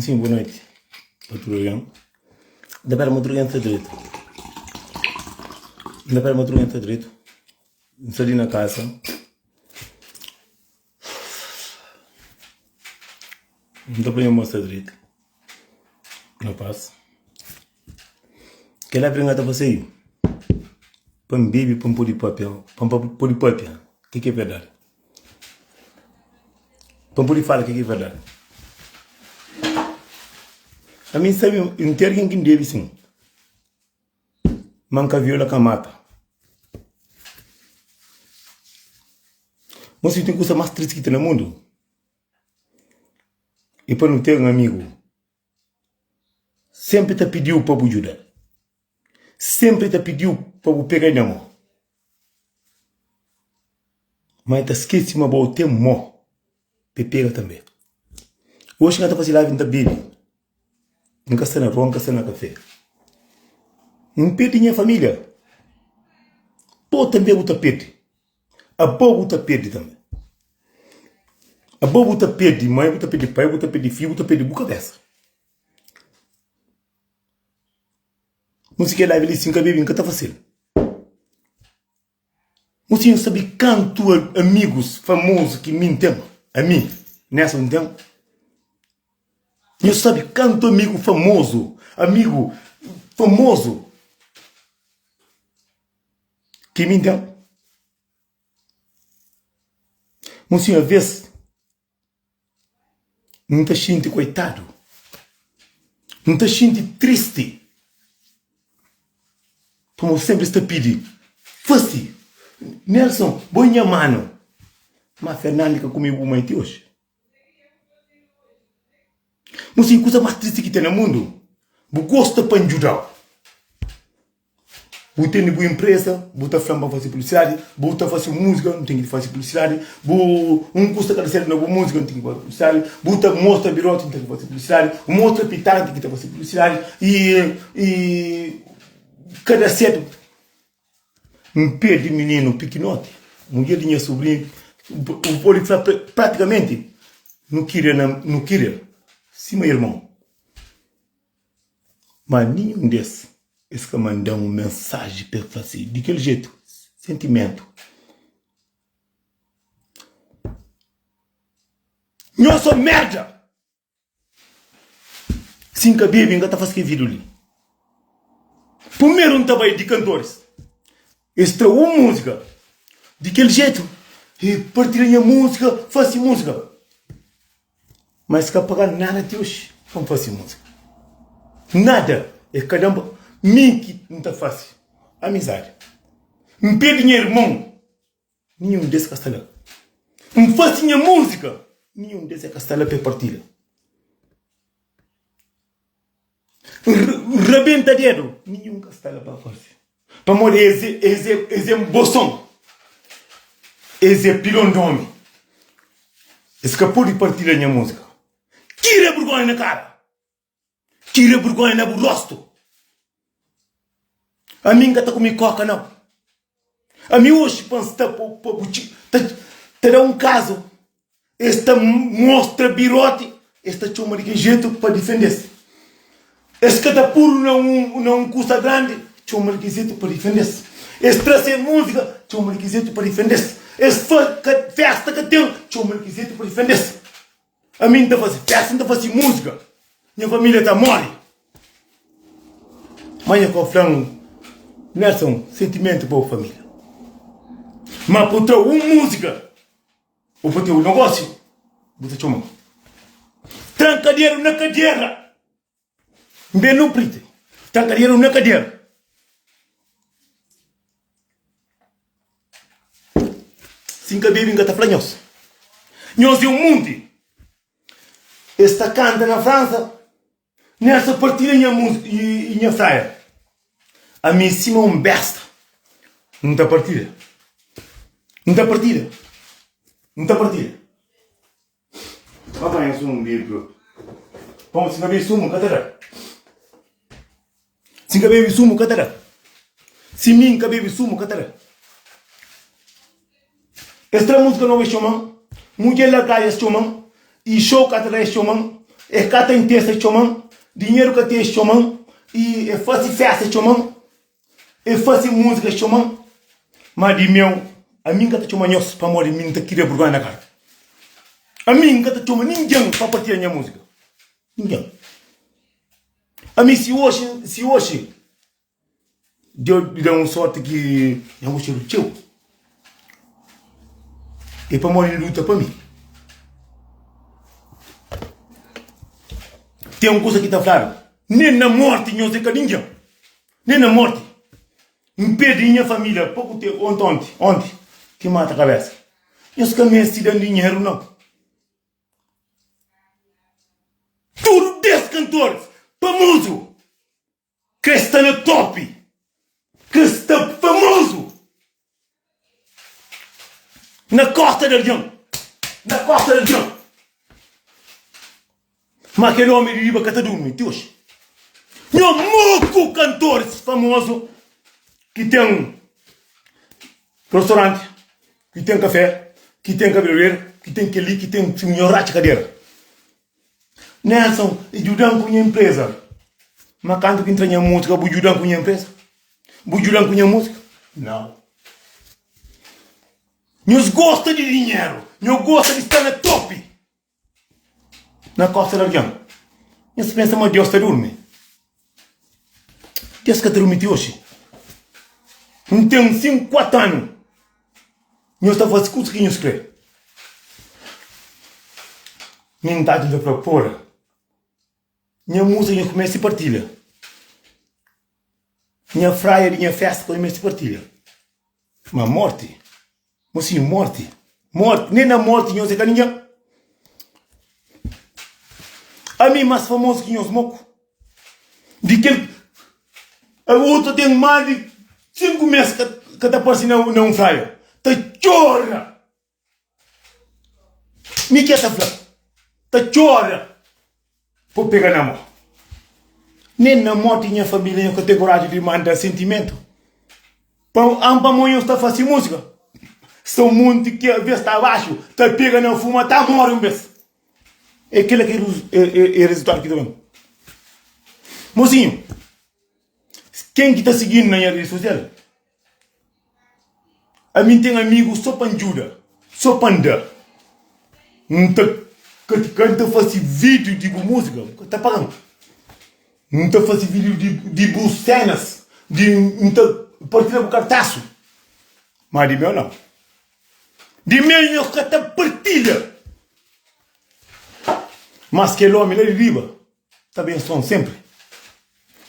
Sim, boa noite pa tudu algen. N ta pera ma tudu algen sta dretu. N ta pera ma tudu algen sta dretu. N sta li na kasa. N ta panha ma sta dretu. Na pas. Kel la ta fase pa N bebe pa N pode papia, pa N pode papia ke ki é verdadi. Pa N pode fala ke ki é verdadi. Ami N sabe, N ten algen ki N debe sin, ma N ka viola ka mata. Mas si ten kusa mas tristi ki ten na mundu, é pa nu ten amigu. Senpri ta pidiu pa bu djuda-l. Senpri ta pidiu pa bu pega-l na mô. Má el ta skese ma bo ten mô pa el pega tanbê. Oxi N ka ta fase live, N ta bebe. N ka sta na rua, N ka sta na kafé. N perde nha família. Bo tanbê bu ta perde. Abo bu ta perde tanbe. Abo bu ta perde mai, bu ta perde pai, bu ta perde fidju, bu ta perde bu kabesa. N si kel live li si N ka bebe N ka ta fasel. N si N sabe kantu amigus famozu ki mi N ten, ami Nelson N ten. Nhu sabe kantu amigu famozu, amigu famozu Ki mi ten. Un si aves N ta xinti koitadu, N ta xinti tristi pamodi senpri es ta pidi, Fasi, Nelson, bo é nha manu. Má Fernandi ka kume bu mai ti oji. Un si kuza más tristi ki ten na mundu, bu gosta pa N djuda-u. Bu tene bu inpresa, bu ta fla-m pa N fase publisidadi, bu ta fase un múzika, N ten ki fase publisidadi, bu un kusa ka ta sertu na bu múzika, N ten ki fase publisidadi, bu ta mostra biroti, N ten ki fase publisidadi, bu mostra pitanga, N ten ki ta fase publisidadi, i i ka da sertu. N perde mininu pikinoti, mudjer di nha subrinhu, bu pode fla pratikamenti nu kiria na nu kiria sima irmon. Ma ninhun des es ka manda-m un mensaji pa el fla si, di kel jetu, sentimentu. Nhos so merda! Si N ka bebe, N ka ta fase kel vídiu li. Primeru N ta bai di kantoris. Es tra un múzika di kel jetu e partilha nha múzika, fase múzika. Ma es ka paga-m nada ti oxi pa N fase múzika. Nada! Es ka da-m pa. Mi ki N ta fase amizadi. N perde nha irmon, ninhun des ka sta la. N fase nha múzika, ninhun des ka sta la pa e partilha. N rabenta dedu, ninhun ka sta la pa fase. Pamodi es é, es é, es é boson, es é pilon di omi. Es ka pode partilha nha múzika. Tira burgonha na kara, tira burgonha na bu rostu. Ami N ka ta kume koka nau. Ami oxi pa N sta pa bu ta ta da un kazu. Es ta mostra biroti, es ta txoma di kel jetu pa difende-s. Es ka ta puru na un na un kusa grandi, txoma di kel jetu pa difende-s. Es tra se múzika, txoma di kel jetu pa difende-s. Es fa ka festa ka ten, txoma di kel jetu pa difende-s. Ami N ta fase festa, N ta fase múzika, nha família ta móre. Má nha ka fla-m, Nelson, sentimentu pa bu família. Má pa bu tra un múzika. Bu pa ten un nogósiu, bu ta txoma-m. Trankaderu na kadera. N ben nu priti. Trankaderu na kadera. Si N ka bebe, N ka ta fla nhos. Nhos é un munti. Es ta kanta na Fransa. Nessa partilha nha música e nha flyer. Ami sima un besta. N ta partilha. N ta partilha. N ta partilha. Pa panha sumu bebe propi. Pamodi si ka bebe sumu ka ta da. Si ka bebe sumu ka ta da. Si mi N ka bebe sumu ka ta da. Es tra múzika nobu es txoma-m, Mudjer largadu es txoma-m, i show ka ta da es txoma-m. E ka ta intesa e txoma-m, dinheru ka ten e txoma-m, i e fase festa e txoma-m, e fase múzika e txoma-m. Má di meu, ami N ka ta txoma nhos pamodi mi N ta kria burgonha na kara. Ami N ka ta txoma ningen pa partilha nha múzika. Ningen. Ami si oxi, si oxi Deus da un sorti ki nha gostadu txeu, é pamodi N luta pa mi. Ten un kuza ki ta fladu, nen na morti nhos é ka ningen, nen na morti. N perdi nha família poku tempu, onti, onti, onti ki mata kabesa. Nhos ka meste da-m dinheru, nau. Tudu des kantoris famozu kre sta na top, kre sta famozu na kosta di algen, na kosta di algen. Ma kel omi di riba ka ta durmi ti oxi. Nho moku kantoris famozu ki ten Rostoranti ki ten kafé, ki ten kabeleireru, ki ten kel-li, ki ten si nho ratxa kadera. Nelson, e djuda-m ku nha inpreza. Ma kantu ki N tra nha múzika, bu djuda-m ku nha inpreza? Bu djuda-m ku nha múzika? Nau. Nhos gosta di dinheru, nho gosta di sta na topi. Na kosta di algen. Nhos pensa ma Deus ta durmi? Deus ka ta durmi ti oxi. N ten 50 anu. Nhos ta fase kusa ki nhos kre. Mi N ta atxa, N ta fla, Pora, nha múzika nhos kumesa partilha. Nha fraia di nha festa ka meste partilha. Ma morti, mosinhu, morti, morti, nen na morti nhos é ka ningen. Ami más famozu ki nhos moku. Di kel otu ten más di 5 mes ka ta parse na un fraia. Ta txora! Mi ke ta fla ta txora po pega na mo nen na morti nha familia nho ka ten koraji di manda sentimentu pa am pamo nho sta fasi musika sta un monti ki aves ta baxu ta pega na fuma ta mori un bes e kila ki e resultadu ki ta ben mosinhu ken ki ta siginu na nha redi sosial. Ami N ten amigu so pa N djuda, so pa N da. N ta ka N ta fase vídiu di bu múzika, bu ka ta paga-m. N ta fase vídiu di bu sénas, di N ta partilha bu kartasu. Má di meu nau. Di meu nhos ka ta partilha. Mas kel ómi la di riba. Ta benson senpri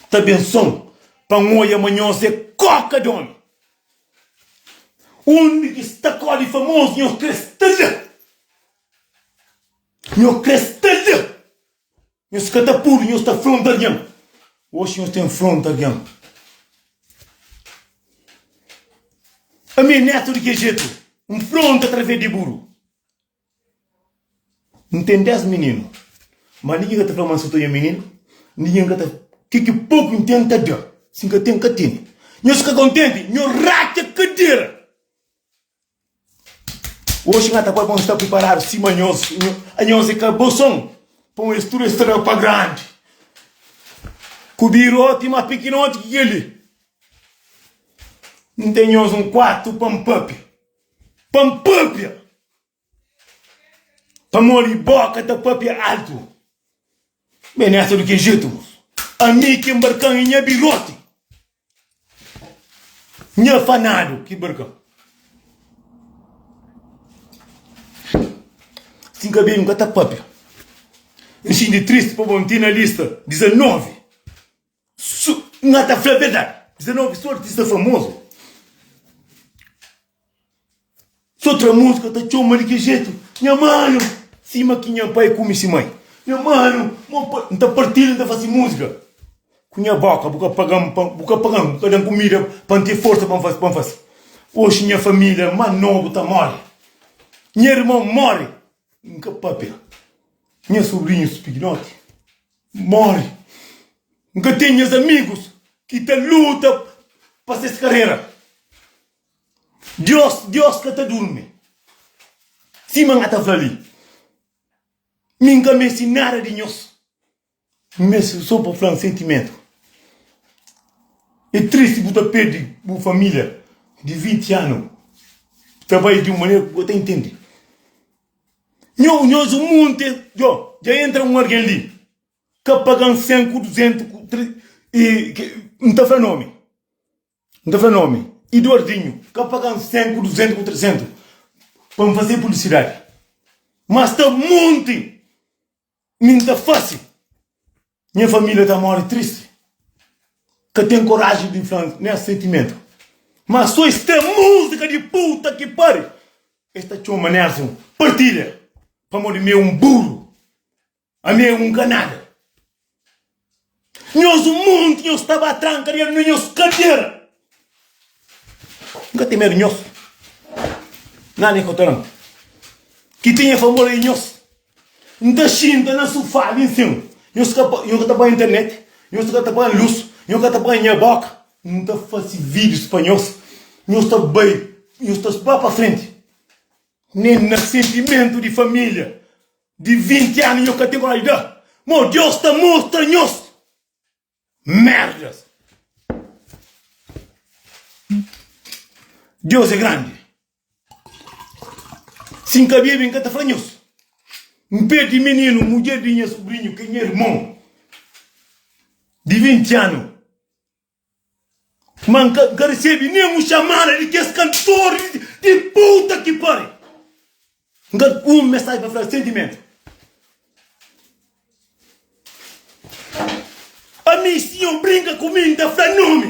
ta benson pa N oia ma nhos é koka di omi Undi ki sta kodi famozu nhos kre sta la Nhos kre sta la Nhos ka ta puru nhos ta fronta algen Oxi nhos ten fronta algen Ami é netu di ke jetu N fronta através di buru. N ten 10 mininu, ma ningin ka ta fla ma N sta ta oja mininu, ningin ka ta Ke ki poku N ten N ta da, si N ka ten N ka tene. Nhos ka kontenti, nhos ratxa kadera. Oxi N ka ta bai pa N sta priparadu sima nhos, anhos é ka bo son pa un es tudu es ta da pa grandi. Ku biroti más pikinoti ki kel-li. N ten nhos un kuartu pa N papia. Pa N papia. Pamodi boka ta papia altu. Ben nessa di ki jetu mos. Ami ki nbarkan e nha biroti. Nha fanadu ki barkan. Si N ka bebe N ka ta papia. N xinti tristi pabodi N ten na lista 19. Su N ta fla verdadi. 19 so artista famozu. So tra múzika ta txoma di ki jetu? Nha manu, sima ki nha pai kume si mai. Nha manu, mo pa N ta partilha, N ta fase múzika ku nha boka. Bu ka paga-m pa, bu ka paga-m, bu ka da-m kumida pa N ten forsa pa N fase, pa N fase. Oxi nha família más nobu ta móre. Nha irmon móre, N ka papia. Nha subrinhus pikinoti móre. N ka ten nhas amigus ki ta luta pa ses karera. Dios, Dios ka ta durmi. Sima N ta fla li. Mi N ka meste nada di nhos. N meste so pa fla-m sentimentu. É tristi bu ta perde bu família di 20 anu ta bai di un manera ki bu ka ta intende. Nho, nhos un monti, djo, dja entra un algen li ka paga-m 100 ku 200 ku 3 i N ta fla nomi. N ta fla nomi, Eduardinho ka paga-m 100 ku 200 ku 300 pa N fase publisidadi. Ma sta monti mi N ta fase. Nha família ta móre tristi. Ka ten koraji di fla nes sentimentu. Ma so es ten múzika di puta ki pari. Es ta txoma Nelson partilha pamodi mi é un buru. Ami é un ka nada. Nhos un monti nhos ta ba tranka dinheru na nhos kadera. N ka ten medu nhos. Nada ka ta dan. Ki tinha favor é nhos. N ta xinta na sufá li nsin. Nhos ka nhos ka ta paga internet, nhos ka ta paga lus, nhos ka ta paga nha boka. N ta fasi vídius pa nhos. Nhos ta bai, nhos ta ba pa frenti. Nen na sentimentu di família di 20 anu nho ka ten koraji di da. Mo Deus ta mostra nhos merdas. Deus é grandi. Si N ka bebe N ka ta fla nhos. N perde mininu, mudjer di nha subrinhu ki é nha irmon di 20 anu. Ma N ka, N ka resebe nen un xamada di kes kantor di, di puta ki pari. N ka un mensaji pa fla sentimentu. Ami, si nho brinka ku mi, N ta fla nomi.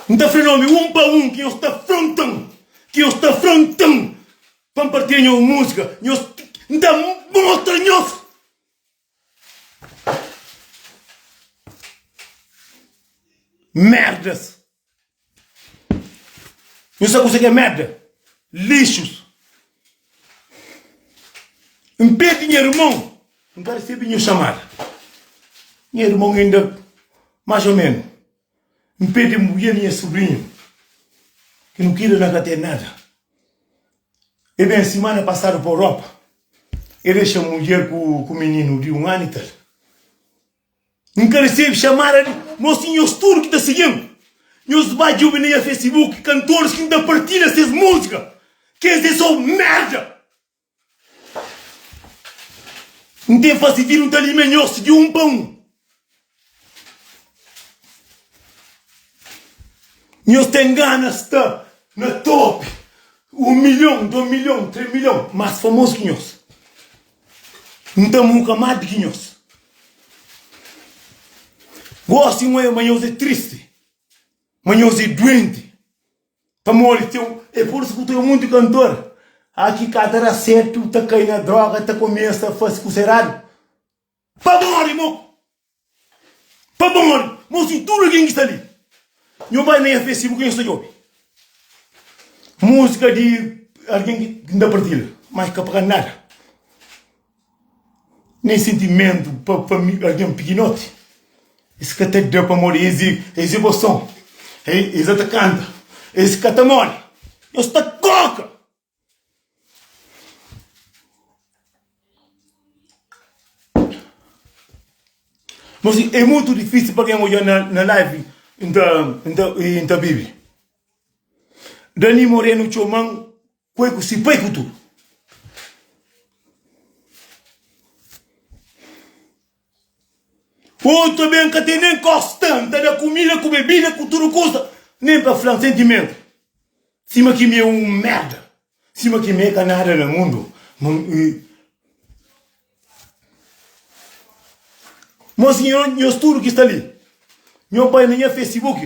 N ta fla nomi un pa un ki nhos ta fronta-m, ki nhos ta fronta-m pa N partilha nho múzika. Nhos, N ta mostra nhos. Merdas! Nhos sabe kuzê ki é merda? Lixus! N perde nha irmon, N ka resebe nhu xamada. Nha irmon inda más ô ménu. N perde mudjer di nha subrinhu, ki nu kida na ka ten nada. E ben simana pasadu pa Europa, e dexa mudjer ku mininu di un anu i tal. N ka resebe xamada di mos si nhos tudu ki ta sigi-m. Nhos ba djobe na nha Facebook kantoris ki N ta partilha ses múzika, kes é so merda! N ten fase vídiu N ta limia nhos di un pa un. Nhos ten gana sta na top 1 milhon, 2 milhon, 3 milhon, más famozu ki nhos. N ta muka más di ki nhos. Gosi N oia ma nhos é tristi, ma nhos é duenti, pamodi ten, é pur isu ku ten monti kantor aki ka ta da sertu, ta kai na droga, ta kumesa fase kusa eradu. Pa móre mo Pa móre mo si tudu algen ki sta li Nho bai na nha facebook nho sta djobe Múzika di algen ki N ta partilha Mas ka paga nada Nen sentimentu pa pa algen pikinoti Es ka ta da pamodi es es é bo son Es ta kanta Es ka ta móre Nhos ta koka. Mas é mutu difísil pa algen odja na live N ta bibi. Dani Moreno txoma-m kue ku si pai ku tudu. Otu ben ka ten nen kosta, N ta da kumida ku bebida ku tudu kusa, nen pa fla-m sentimentu. Sima ki mi é un merda, sima ki mi é ka nada na mundu. Mos nhos tudu ki sta li, nho bai na nha Facebook,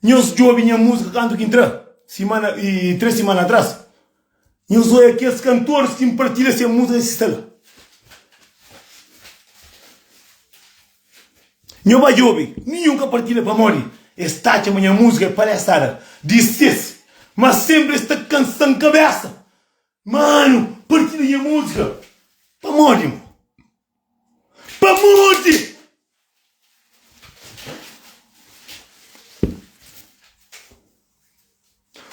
nhos djobe nha múzika kantu ki N tra, simana i 3 simana atras, nhos oia kes kantoris ki N partilha se múzika es sta la. Nho ba djobe, ninhun ka partilha pamodi es ta atxa ma nha múzika é palhaçada di ses, ma senpri es ta kansa-m kabésa. Manu, partilha nha múzika pamodi mo? Pamodi?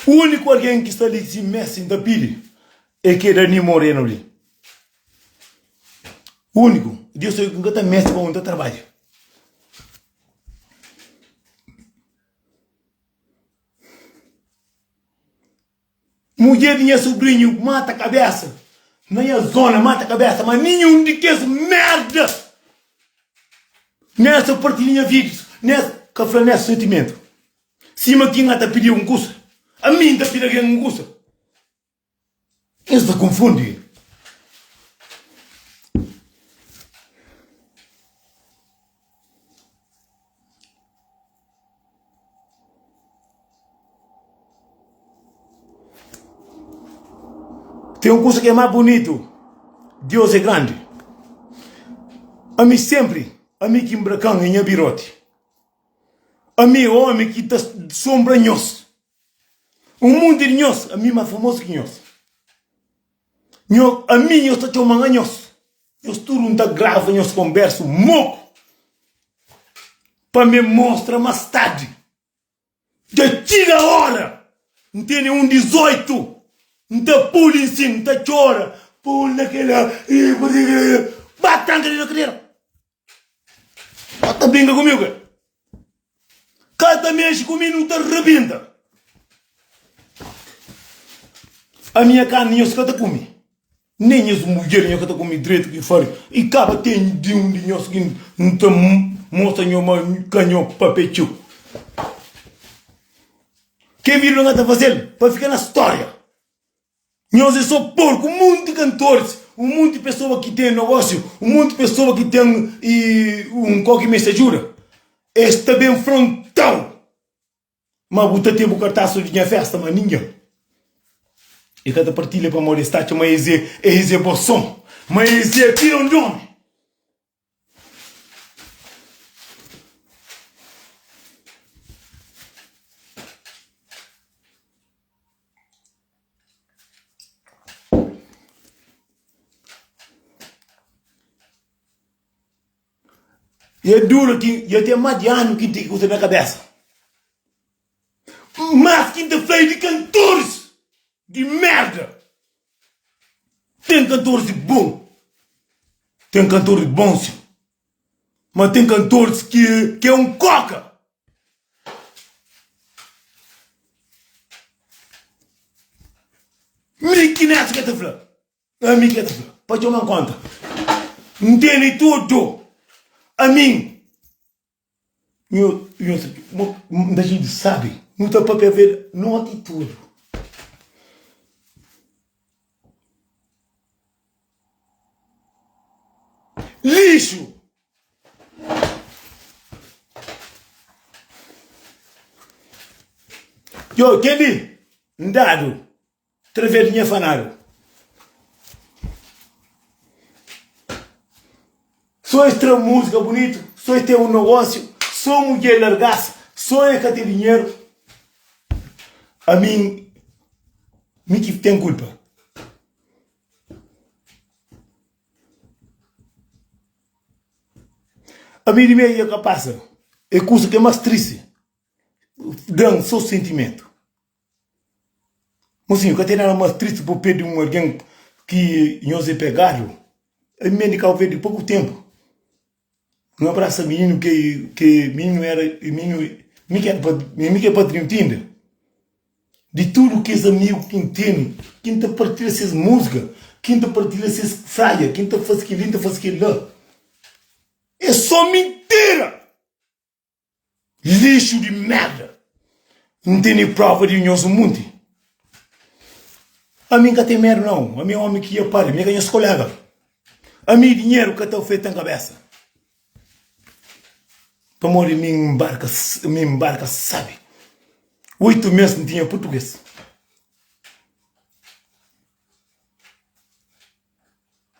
Úniku algen ki sta li si meste N ta pidi é kel Dani Moreno li. Úniku, Deus sabe ki N ka ta meste pa N ta trabadja. Mudjer di nha subrinhu mata kabésa na nha zóna, mata kabésa, ma ninhun di kes mérda nessa partilha nha vídius, nessa ka fla nessa sentimentu. Sima ki N ka ta pidi un kusa, ami N ta pidi algen un kusa. Es ta konfundi. Ten un kusa ki é más bunitu, Deus é grandi. Ami sénpri, ami ki nbrakan é nha biroti. Ami é ómi ki ta sonbra nhos. Un munti di nhos, ami más famozu ki nhos. Nho, ami nhos ta txoman a nhos. Nhos tudu N ta grava nhos konbersu moku pa me mostra más tardi. Dja txiga ora, N tene un 18, N ta pul insin, N ta txora, pul na kela, ba tranka di na kadera. Ka ta brinka ku mi, Ka ta mexe ku mi, nu ta rabenta. Ami nha karni nhos ka ta kume, nen nhas mudjer nhos ka ta kume dretu ki fari. I kaba ten di un di nhos ki N ta mostra nho ma ka nho papia txeu. Kel vídiu la N ka ta faze-l pa fika na stória. Nhos é só porku, un monti kantoris, un monti pesoa ki ten nogósiu, un monti pesoa ki ten un kau ki meste ajuda, es ta ben frontau, ma bu ta ten bu kartasu di nha festa, ma ningen e ka ta partilha pamodi es ta atxa ma es é es é boson, ma es é pirondómi. E dura ki dja ten más di anu ki N ten ki kusa na kabésa. Más ki N ta fla é di kantoris di mérda. Ten kantoris di bon, ten kantoris bon sin, ma ten kantoris ki ki é un kóka. Mi ki Neto ka ta fla, ami ka ta fla, pa txoma konta. N tene tudu, ami. Nho, nho, N ta xinti sabi, nu ta papia verdadi noti tudu. Lixu! Yo, kel-li N dadu traves di nha fanadu. So es tra múzika bunitu, so es ten un nogósiu, so mudjer larga-s, so es ka ten dinheru. Ami, mi ki ten kulpa. Ami di mi ka pasa. É kusa ki é más tristi. Da-m sô sentimentu. Mosinhu, ka ten nada más tristi pa bu perde un algen ki nhos é pegadu. Ami ben di Kabu Verdi poku ténpu. N abrasa mininu ki ki mininu éra mininu mi ki éra mi ki é padrinhu ti inda. Di tudu kes amigu ki N tene, ki N ta partilha ses múzika, ki N ta partilha ses fraia, ki N ta faze kel-li, N ta faze kel-la. É sô mintira! Lixu di merda! N tene prova di nhos un munti. Ami N ka ten medu nau. Ami é omi ki ia pari, mi é ka nhos kolega. Ami dinheru ka ta afeta-m kabesa. Pamodi mi N barka, mi N barka sabi. Oitu mes N tinha purtuges.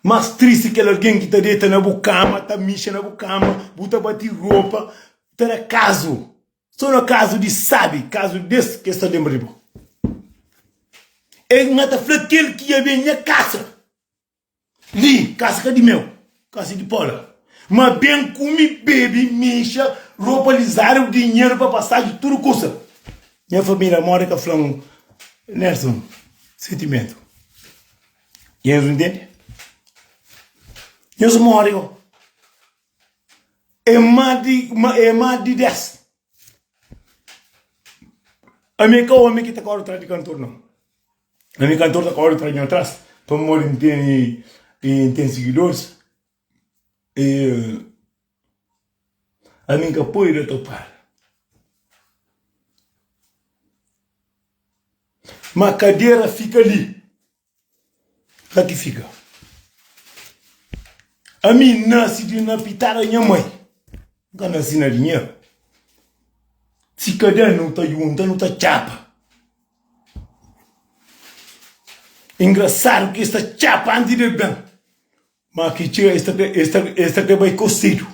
Más tristi kel algen ki ta deta na bu kama, ta mixa na bu kama, bu ta bati ropa, ta da kazu. So na kazu di sabi, kazu des ki es ta lenbra di bo. E N ta fla kel ki dja ben nha kasa. Li, kasa ka di meu, kasa di Paula. Ma ben kume, bebe, mixa, ropa lizadu, dinheru pa pasaji, tudu kusa. Nha família modi ka fla-m, Nelson, sentimentu. Nhos ntende? Nhos móre go. É más di, é más di 10. Ami é ka ómi ki ta kóre tras di kantor, nau. Ami kantor ta kóre tras di nha tras pamodi N tene, N ten sigidoris. E ami N ka pode da topada. Ma kadera fika li. La ki fika. Ami N nase di na pitada nha mai. N ka nase na dinheru. Si kada nu ta junta nu ta txapa. Engrasadu ki es ta txapa antis di el ben. Ma ki txiga es ta es ta es ta kre bai kosidu.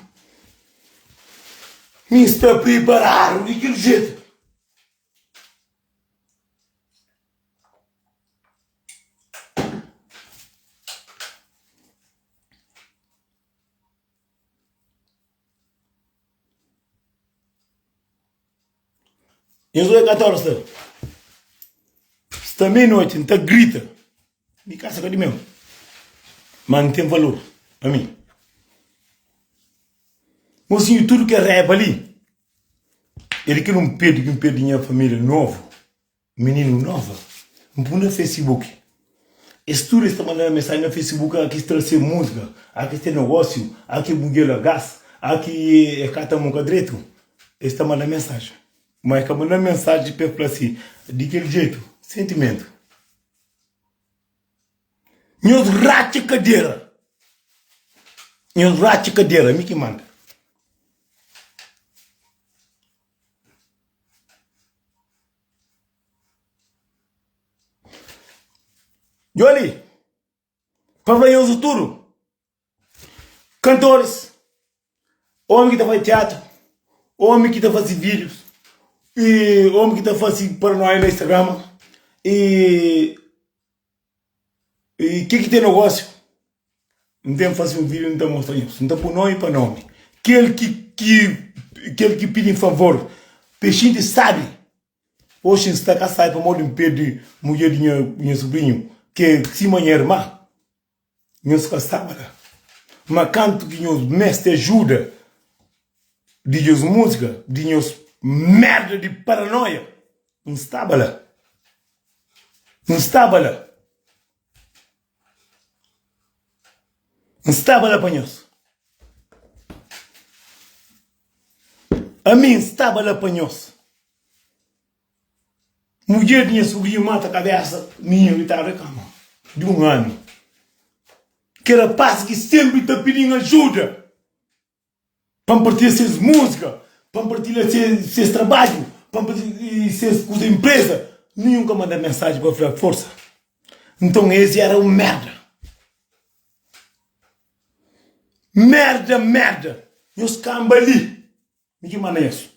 Mi sta priparadu di kel jetu. Nhos oi 14 sta sta mei noiti N ta grita Mi kasa ka di meu Ma N ten valor pa mi Mosinhu tudu ke reba li É di kel un perde ki N perde nha família novu Mininu nova N pui na facebook Es tudu es ta manda mensaji na facebook A ki sta se múzika A ki se nogósiu A ki mudjer la gas A ki e ka ta muka dretu Es ta manda mensaji Ma e ka manda mensaji pa e fla si Di kel jetu Sentimentu Nhos ratxa kadera Nhos ratxa kadera Mi ki manda. Djoli, pa fla nhos tudu, kantoris, omi ki ta faze tiatru, omi ki ta faze vídius, i omi ki ta faze paranoia na Instagram, i i ke ki ten nogósiu, N ten faze un vídiu N ta mostra nhos, N ta pui nomi pa nomi, kel ki ki kel ki pidi-m favor pa e xinti sabi. Oxi N sta ka sabi pamodi N perde mudjer di nha nha subrinhu ki é sima nha irma. Nhos ka staba la. Ma kantu ki nhos meste ajuda di nhos múzika, di nhos merda di paranoia, N staba la. N staba la. N staba la pa nhos. Ami N staba la pa nhos. Mudjer di nha subrinhu mata kabesa mininu ditadu na kama di un anu. Kel rapaz ki senpri ta pidi-m ajuda. Pa N partilha ses múzika, pa N partilha ses trabadju, pa N partilha ses kuza inpresa, ninhun ka manda mensaji pa fla forsa. Nton es éra un merda. Merda, merda! Nhos kanba li! Mi ki manda nhos.